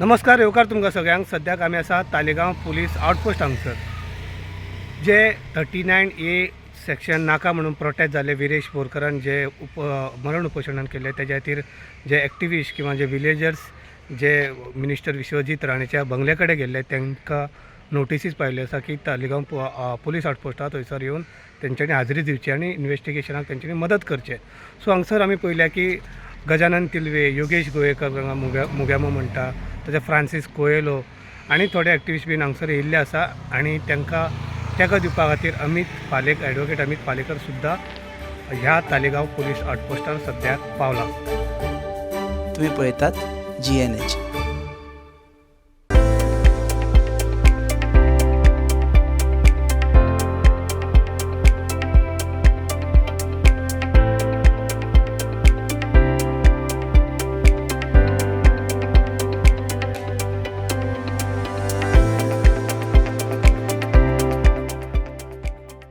नमस्कार, येवकार तुमकां सगळ्यांक. सद्याक आमी आसा तालिगांव पुलीस आउटपोस्ट हांगसर. जे 39A section नाका म्हणून प्रोटेस्ट जाले, विरेश बोरकरान जे उप मरण उपोशणान केल्ले, तेज्या खातीर जे एक्टिविस्ट किंवा जे विलेजर्स जे मिनिस्टर विश्वजीत राणेच्या बंगल्या कडेन गेल्ले, तांकां नोटिसीस पाविल्ल्यो आसा की तालिगांव पुलीस आउटपोस्टार थंयसर येवन तेंच्यांनी हाजरी दिवची आनी इन्वेस्टिगेशनाक तेंच्यांनी मदत करचें. सो हांगसर आमी पळयल्या की गजानन तिलवे, योगेश गोवेकर हांगा मुग्या मुग्यामो म्हणटा, तशें फ्रांसीस कोएलो आनी थोडे एक्टिविस्ट बीन हांगसर येयल्ले आसा आनी तांकां तेंको दिवपा खातीर अमीत पालेकर, एडवोकेट अमीत पालेकर सुद्दां ह्या तालिगांव पुलीस आउटपोस्टार सद्याक पावला. तुम्ही पळयतात जीएनएच.